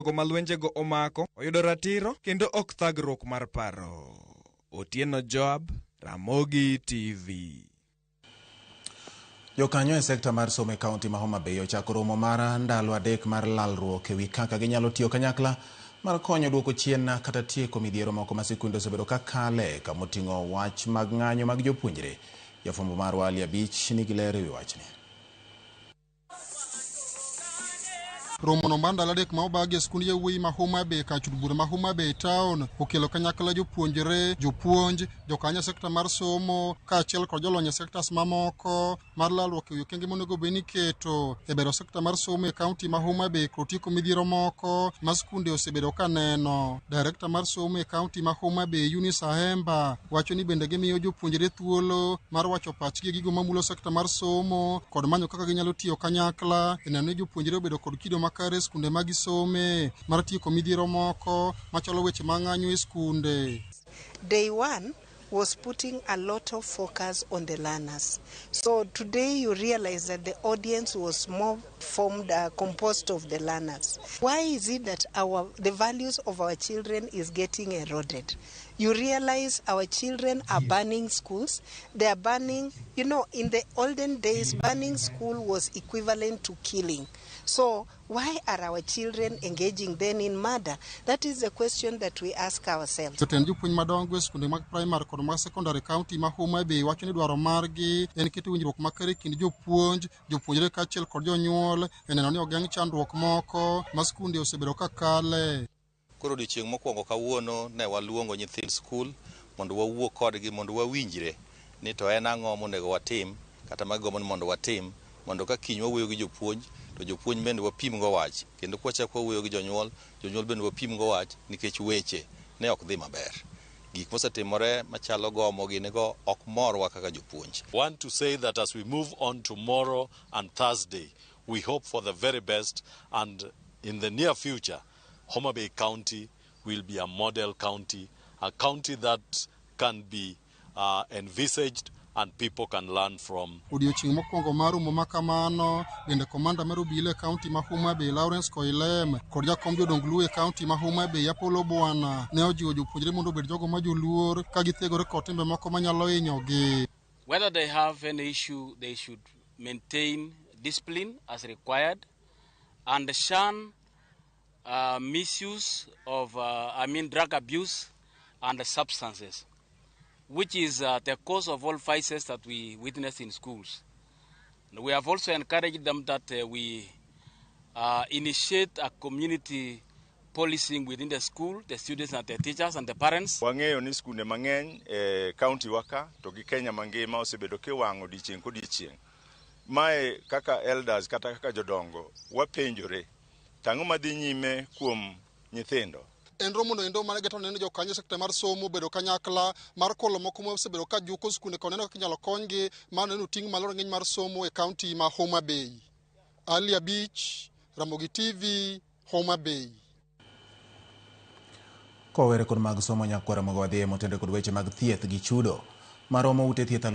Jogo ma lwenjego omako oyudo ratiro kendo ok thagruok mar paro. Otieno Joab, Ramogi TV. Jokanyo e sekta mar somo e kaunti ma Homa Bay ochako romo mar ndalo 3 mar lalruok ewi kaka ginyalo tiyo kanyakla mar konyo duoko chien kata tieko midhiero moko ma sikunde osebedo ka kale kamoting'o wach mag ng'anyo mag jopuonjre. Jafwambo marwa Ali Abich nigi ler ewi wachni. Romono mar ndalo 3 ma obagi e skund yawuoyi ma Homa Bay kar chud bura ma Homa Bay town okelo kanyakla jopuonjre, jopuonj, jokanyo e sekta mar somo kaachiel kod jolony e sektas mamoko mar lalruok ewi okenge monego bed ni iketo e bero sekta mar somo e kaunti ma Homa Bay kod tieko midhiero moko ma skunde osebedo ka neno. Direkta mar somo e kaunti ma Homa Bay Eunice Ahemba wacho ni bende gimiyo jopuonjre thuolo mar wacho pachgi e gigo mamulo sekta mar somo kod manyo kaka ginyalo tiyo kanyakla e neno ni jopuonjre obedo kod kido makare e skunde ma gisome mar tieko midhiero moko machalo weche mag ng'anyo e skunde. Day one was putting a lot of focus on the learners. So today you realize that the audience was more formed, composed of the learners. Why is it that the values of our children is getting eroded? You realize our children are burning schools. They are burning, you know, in the olden days, burning school was equivalent to killing. So why are our children engaging then in murder? That is the question that we ask ourselves. Jotend jopuonj madongo e skunde mag primary kod mag secondary county ma Homa Bay wacho ni dwaro margi en keto winjruok makare e kind jopuonj, jopuonjre kaachiel kod jonyuol e neno ni ogeng' chandruok moko ma skunde osebedo ka kale. Koro odiochieng' mokwongo kawuono ne waluongo nyithind skul mondo wawuo kodgi mondo wawinjre ni to en ang'o monego watim kata magigombo ni mondo watim mondo ka kiny wawuoyo gi jopuonj to jopuonj bende wapim go wach kendo kwachako wawuoyo gi jonyuol, jonyuol bende wapim go wach nikech weche ne ok dhi maber. Gik mosetimore machalo gomo gini go ok morwa kaka jopuonj. Want to say that as we move on tomorrow and Thursday, we hope for the very best, and in the near future, Homa Bay County will be a model county, a county that can be envisaged and people can learn from. Odiochieng' mokwongo mar romo ma kamano, bende komanda mar obila e kaunti ma Homa Bay Lawrence Koilem kod jakom jodong Luo e kaunti ma Homa Bay Apollo Bwana ne ojiwo jopuonjre mondo obed jogo ma joluor ka githegore kod timbe moko manyalo hinyogi. Whether they have any issue, they should maintain discipline as required and shun misuse of drug abuse and substances, which is the cause of all vices that we witness in schools. And we have also encouraged them that we initiate a community policing within the school, the students and the teachers and the parents. Wang'eyo ni skunde mang'eny e kaunti wa ka to gi Kenya mangima osebedo kiwang'o odiochieng' kodiochieng'. Mae kaka elders kata kaka jodongo wapenjore tang'o madhi nyime kuom nyithindo. En romo no endo mane geto neno jokanyo sekta mar somo bedo kanyakla mar kolo moko ma osebedo ka juko skunde kod neno kaka inyalo konygi mar neno ting' malo rang'iny mar somo e kaunti ma Homa Bay. Ali Abich, Ramogi TV, Homa Bay. Kowere kod mag somo nyakwara mogo wadhi e motende kod weche mag thieth gi chudo maromo ute thieth